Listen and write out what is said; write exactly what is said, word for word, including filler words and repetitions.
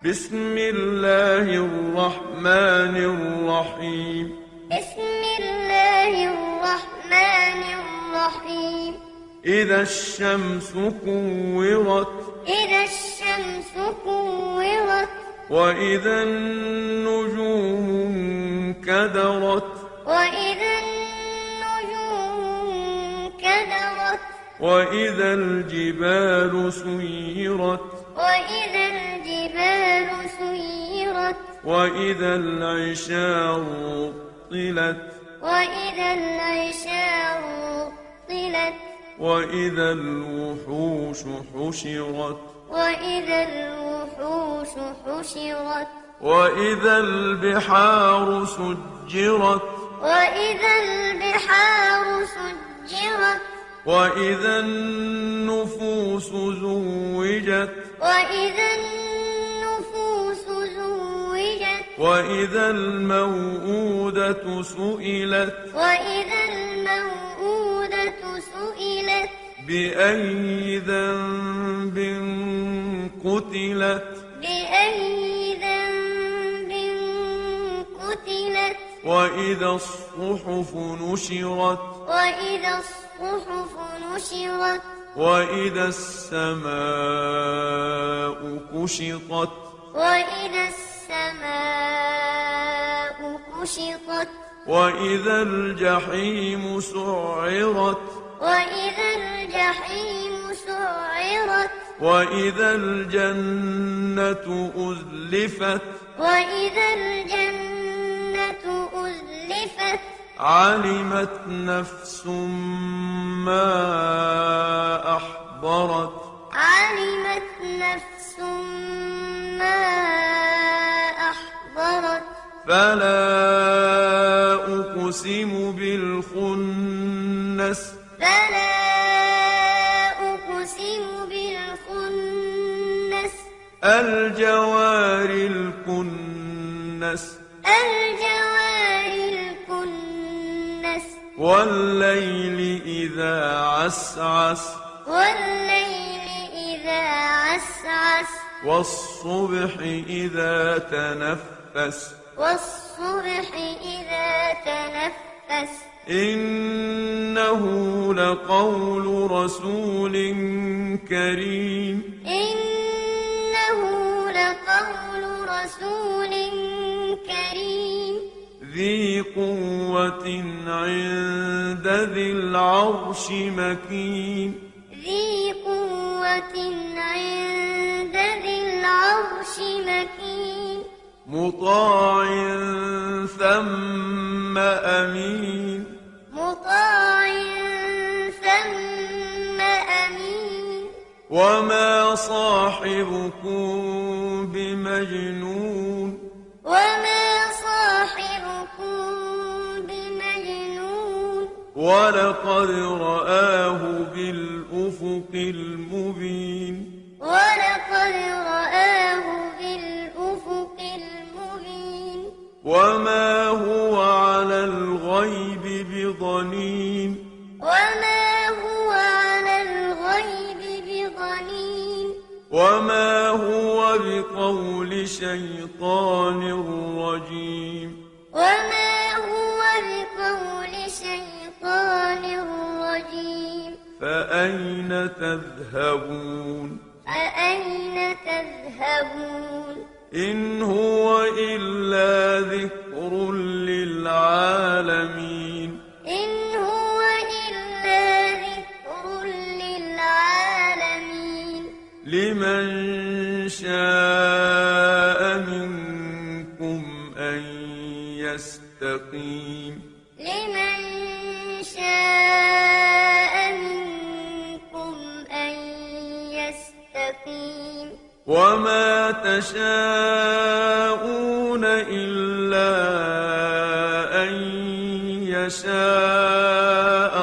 بسم الله الرحمن الرحيم. بسم الله الرحمن الرحيم. إذا الشمس كورت. إذا الشمس كورت. وإذا النجوم انكدرت. وإذا النجوم انكدرت. وإذا الجبال سيرت. وإذا الجبال سيرت. وإذا العشار عطلت. وإذا العشار عطلت. وإذا الوحوش حشرت. وإذا الوحوش حشرت. وإذا البحار سجرت. وإذا البحار سجرت. وإذا النفوس زوجت. وإذا النفوس زوجت. وإذا الموءودة سئلت. وإذا الموءودة سئلت. بأي ذنب قتلت. بأي ذنب قتلت. وإذا الصحف نشرت. وإذا الصحف نشرت. وإذا السماء كشطت. وإذا السماء كشطت. وإذا الجحيم سعرت. وإذا الجحيم سعرت. وإذا الجنة أزلفت. وإذا الجنة أزلفت. علمت نفس ما أحضرت. علمت نفس ما أحضرت. فلا أقسم بالخنس. فلا أقسم بالخنس. الجوار الكنس. الجوار الكنس. والليل إذا عسعس. والليل إذا عسعس. والصبح إذا تنفس. والصبح إذا تنفس. إنه لقول رسول كريم. إنه لقول رسول كريم. ذي قوة عند ذي العرش مكين. ذي قوة عند ذي العرش مكين. مطاع ثم أمين. مطاع ثم أمين. وما صاحبكم بمجنون. وما صاحبكم بمجنون. ولقد رآه بالأفق المبين. ولقد رآه بالأفق المبين. وما هو على الغيب بضنين. وما هو على الغيب بضنين. وما هو بقول شيطان رجيم. وما هو بقول شيطان رجيم. فأين تذهبون؟ فأين تذهبون؟ إن هو إلا ذكر للعالمين. إن هو إلا ذكر للعالمين. لمن شاء منكم أن يستقيم. لمن شاء منكم أن يستقيم. وما تشاءون إلا أن يشاء